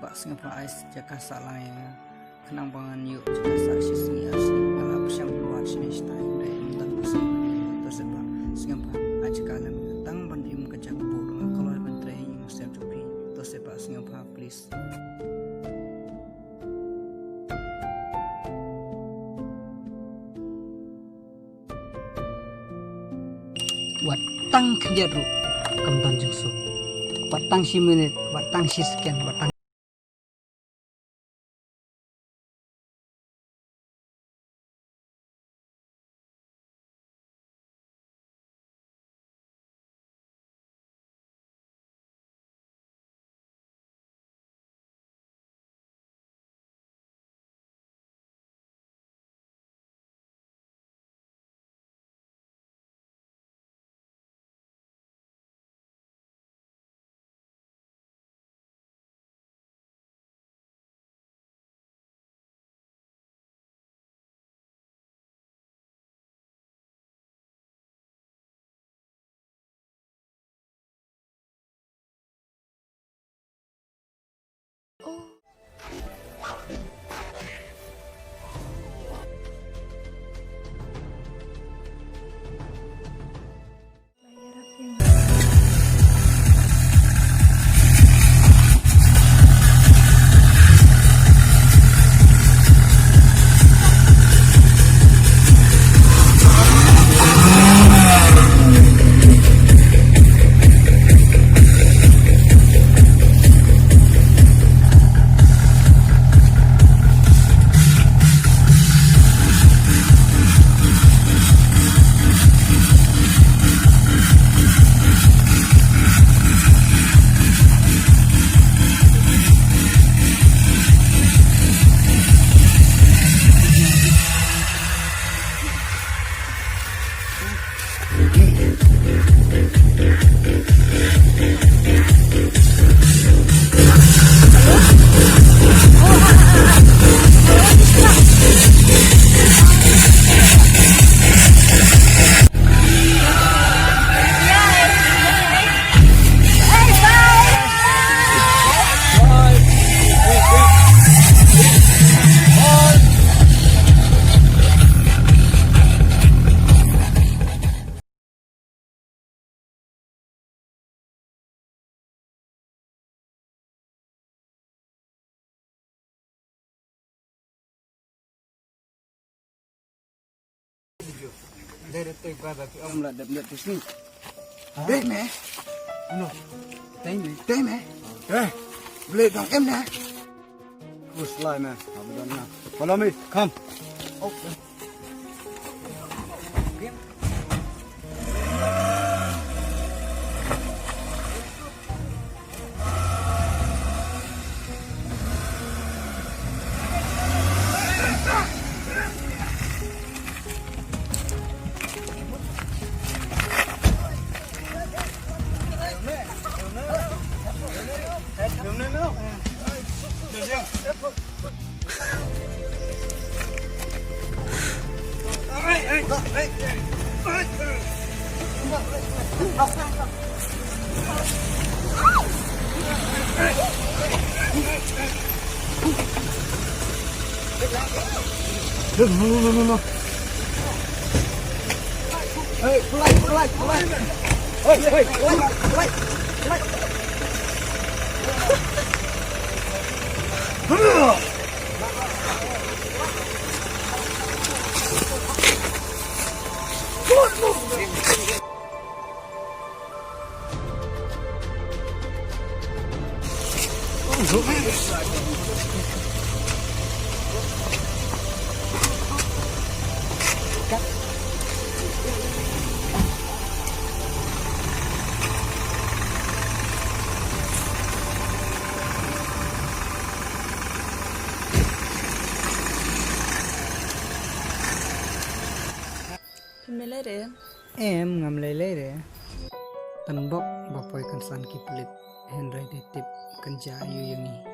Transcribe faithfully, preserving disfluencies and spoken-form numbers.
Bah sngewbha ai jaka sah lang ïa nga. Khnang ba ngan ïoh jaka sah shi sngi ar sngi, nga la pyrshang pynwad shane shatai hynrei ym don ba sngewbha. To sngewbha, sngewbha ai jaka lem nga tang ban im ka jaka bor, nga kloi ban trei ïa nga sep jong phi. To sngewbha, sngewbha please. Wat tang khyndiat ruh kam don jingsuk. Wat tang shi minit, wat tang shi second, wat tang Dei me. Ano? Dei me. Dei me. Eh, Blei dang em ne. Who's lie, man? Follow me. Come. Okay. No, no, no, no, no. Hey, polite, polite, polite. Hey, hey, polite, polite, polite. Phin me lei re? Em, ngam lei lei re. Tan bok ba poi kan san ki pulit, hynrei dei tip kan jia ïa u ïa ngi.